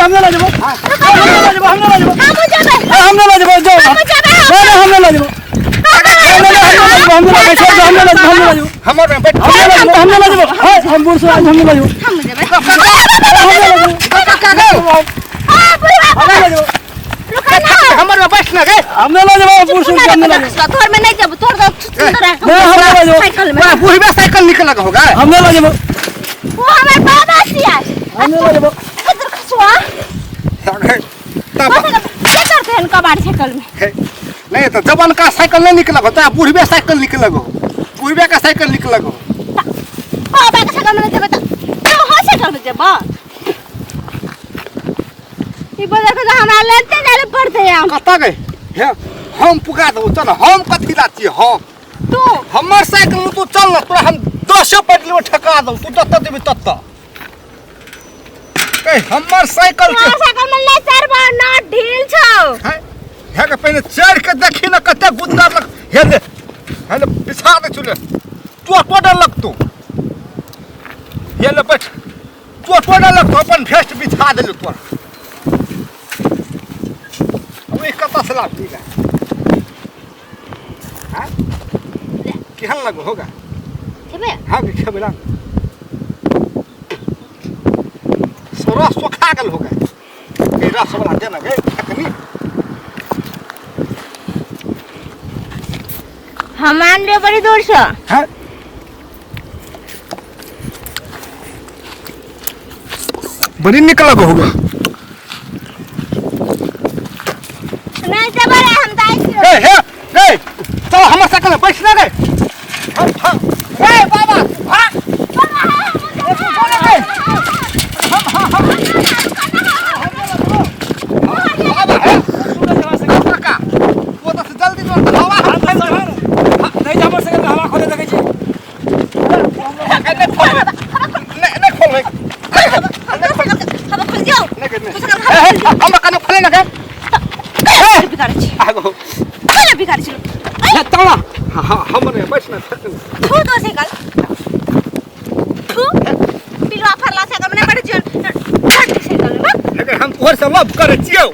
छी, हम नहि लऽ जेबो। हम नहि लऽ जेबो, हम नहि लऽ जेबो। हमहूँ जेबै। ए, हम नहि लऽ जेबो, जो। हमहूँ जेबै। नहीं नहीं, हम नहीं लऽ जेबो। नहीं नहीं, हम नहीं लऽ जेबो, हम नहीं लऽ जेबो, हम नहीं लऽ जेबो, हम नहीं लऽ जेबो। हमर में बैठ। हम नहीं लऽ जेबो, हम नहीं लऽ जेबो। हे, हम बूढ़ सुराज, हम नहीं लऽ जेबो। हमहूँ जेबै। हम नहीं लऽ जेबो। आ, बुढ़वा, हम नहीं लऽ जेबो। रुका ना। हमर में बैठ ना गे। हम नहीं लऽ जेबो, बूढ़ सुराज, हम नहीं लऽ जेबो। तोहर में नहीं जेबो, तोहर तो सुंदर है। नहीं, हम नहीं लऽ जेबो। साइकिल में बड़ा बुढ़बे साइकिल निकलक होगा। हम नहीं लऽ जेबो। वो हमर बाबा छियै। हम नहीं लऽ जेबो। इधर खसुआ। तब के करते हन कबाड़ साइकिल में? हे, नहीं तो जवान का साइकिल नहीं निकलक हो, तो बुढ़बे साइकिल निकलक हो, बुढ़बे का साइकिल निकलक हो। बाबा के साइकिल में नहीं जेबै तऽ हो साइकिल में जेबऽ। ई बदल के तऽ हमरा लेते जाय लए पड़तै आब। कतऽ गए? हे, हम पुका देबो, चल। हम कथी ला छियै हम? तू हमर साइकिल में तू चल ना, तोरा हम दसो पेट्रोल में ठका दऊ, तू जतऽ देबी ततऽ। ए, हमर साइकिल तोहर छै। साइकिल में ले चढ़बऽ ना, ढील छौ। हे, हे के पहिने चढ़ के देखी ना कते गुदगार लग। हे ले, हे ले, बिछा दे चुले, चोटो डर लगतो। हे ले, बैठ। चोटो डर लगतो, अपन भेस्ट बिछा देलु तोरा। अब ई कतऽ से लाबती गा? हाँ? केहन लगो होगा? खेबै? हाँ, खेबै ला। रस सोखा गेल होगा। ए, रस वाला दे ना गे अखनी। हम आन रहे बड़ी दूर से। हाँ, बड़ी निक लगो होगा। नहीं जबर है, हम दाई छी। ए हे, ए, चल, हमर साइकिल में बैठ ना गे। हम हम, ए बाबा, भाग। ए, तू चल गे। हम हम हम बाबा, हे काका, वो तो जल्दी जो हवा हम फैल देबै। नहीं जा, हमर साइकिल हवा खोले देखै छी। नहीं खोलबै, नहीं, नहीं खोलबै। हम खुल जाओ। नहीं नहीं, हम कने खोले ना गे। बिगाड़ै छी? आगो। कने बिगाड़ै छी? हे, चल ना। हाँ, हमर में बैठ ना। थू तो साइकिल थू, पिलुआ फरला साइकिल में नहीं बैठै छियन, साइकिल में। लेकिन हम तोहर से लव करै छियौ,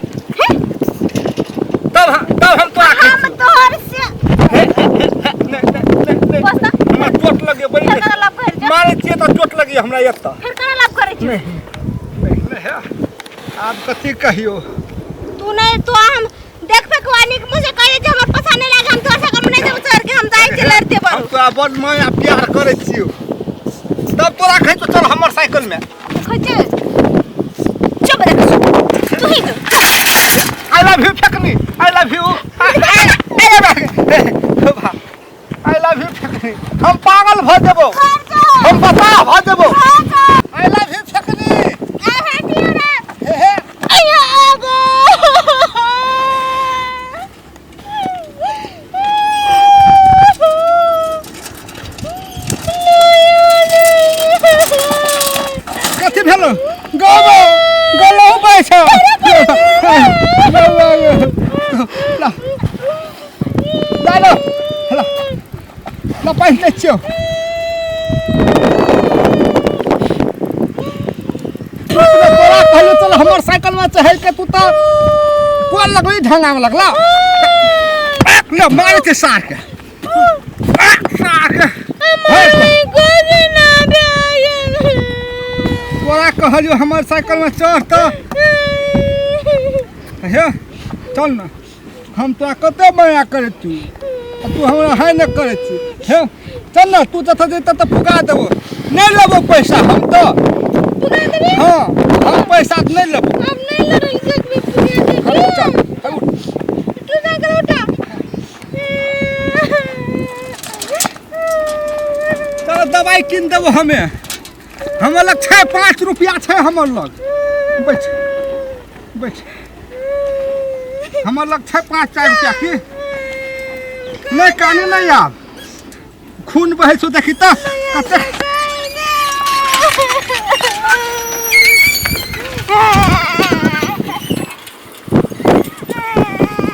तब तब हम तोरा हम तोहर से नहीं नहीं नहीं नहीं। बस ना। हमरा चोट लगे बड़ी। फिर कना लव करै छी? मारे छियै तऽ चोट लगी हमरा एतऽ। फिर कना लव करै छी? नहीं नहीं नहीं, हे, आब कथी कहियो। तू नहीं तो हम देख पे कुआनी के मुझे कहे जे हमर पसा नहीं लागे, हम तोहर साइकिल में नहीं जेबो चढ़ के, हम जाई छी लड़ते हम बड़। तोरा बड़ माया प्यार करै छियौ, तब तोरा कहै तो चल हमर साइकिल में। खोजे चुप देख, तू ही जो। I love you Phekni, I love you, I love you फेकनी। हम पागल भऽ जेबो, हम बताह भऽ जेबो। I love you फेकनी। हे हे। कथी भेलो? गो गलो पैसा ला ला ला ला ला, पानि दै छियौ। तोरा कहलियौ चल हमर साइकिल में चढ़ि के, तू तऽ कोन लगली ढंगा में लगला ले मारे छै सार के, सार के। तोरा कहलियौ हमर साइकिल में चढ़ तऽ हे चल ना। हम तोरा कते माया करै छी आ तू हमरा है नहि करै छी। हे चल ना, तू जतऽ जैतऽ तऽ पुगा देबो। नहि लेबो पैसा हम तऽ। हाँ, हम पैसा तऽ नहि लेबो। चल, चल, चल, उठ। चल, दवाइ कीन देबो। हमे हमर लग छै, 5 रुपया छै हमर लग। बैठ बैठ। हमर लग छै 5 4 रुपया की। नहि कानू, नहि। आब खून बहै छौ, देखी तऽ कते।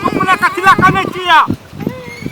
तुम ने कथी लए कनै छियै?